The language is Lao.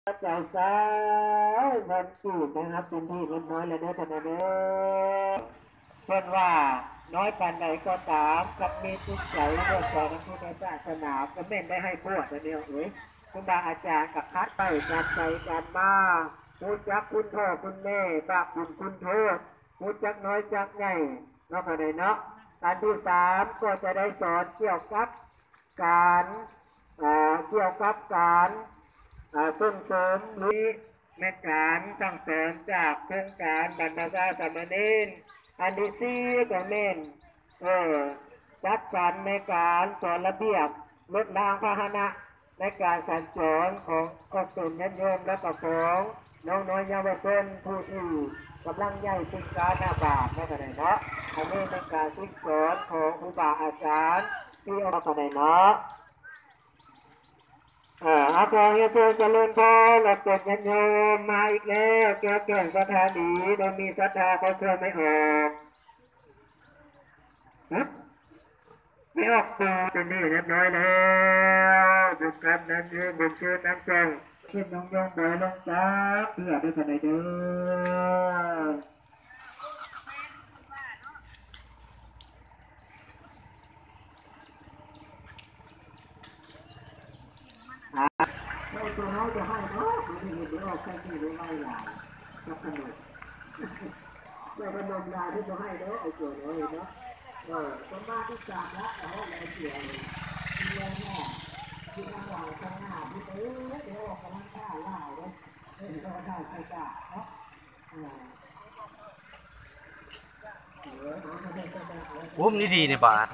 ເຈົ້າສາວພັນກີບນະຄັບ ເປັນທີ່ຮຽບຮ້ອຍແລ້ວເດີທ່ານນະເດີ. ເພິ່ນວ່ານ້ອຍປານໃດກໍຕາມ ຄັນມີຈິດໃຈເລື່ອມໃສນຳພຸດທະສາສະໜາ ກໍແມ່ນໄດ້ໃຫ້ບວດແລ້ວແມ່ເອີຍ. ຄູບາອາຈານກໍຄັດໄວ້ການໄປການມາ ຮູ້ຈັກຄຸນພໍ່ຄຸນແມ່ ບາບບຸນຄຸນໂທດ ຮູ້ຈັກນ້ອຍຈັກໃຫຍ່ເນາະ ກໍໄດ້ເນາະ. ອັນທີສາມກໍຈະໄດ້ສອນກ່ຽວກັບ ການ ເອີ ກ່ຽວກັບການ ເອີ ສົ່ງເສີມ ຫຼື ແມ່ນການສັ່ງສອນຈາກໂຄງການບັນພະຊາສາມະເນນ. ອັນທີສີ່ກໍແມ່ນ ເອີ ຈັດສັນໃນການສອນລະບຽບລົດລາງພາຫະນະ ໃນການສັນຈອນຂອງອອກຕົນຍາດໂຍມ ແລະ ກໍຂອງນ້ອງນ້ອຍເຍົາວະຊົນຜູ້ທີ່ກຳລັງໃຫຍ່ເປັນການນະບາດເນາະ ກໍໄດ້ເນາະ. ອັນນີ້ເປັນການຝຶກສອນຂອງຄູບາອາຈານທີ່ອອກ ກໍໄດ້ເນາະ. ເອີ ອາ ຂໍໃຫ້ເຊີນຈະເລີນພອນ ອອກຕົນຍາດໂຍມມາອີກແລ້ວ ແກ້ວແກ່ນສະຖານີ ໂດຍມີສັດທາຄອບຄົວແມ່ອອກ. ຮະ ແມ່ອອກໂຕເປັນທີ່ຮຽບຮ້ອຍແລ້ວ ບຸນກັບນຳຢູ່ບຸນຄືນນຳສົ່ງ ຂຶ້ນນ້ອງຍົງບໍ່ລົງຈັກເທື່ອເດີທ່ານໃດເດີ. ເຈົ້າຕົວເຮົາຈະໃຫ້ເນາະ ເຮົານີ້ເຮັດບໍ່ອອກ ໃຊ້ໜີ້ໄດ້ໄວຫຼາຍ ກັບຂະໜົມ ເຈົ້າຂະໜົມຫຼາຍເພິ່ນບໍ່ໃຫ້ເດີ ໄອ້ຕົວນ້ອຍເນາະ. ເອີ ປະມານທີ່ສາມລັກເຮົາໄດ້ຕົວນີ້ ທີ່ວ່າທີ່ທາງຫຼັງຂ້າງໜ້າທີ່ໄປ ໄປອອກກຳລັງກາຍຫຼາຍເດ້ ເອີ ເຮົາໄດ້ໃຊ້ກາເນາະ. ໂອ້ ມັນດີໆ ນີ້ບາດ.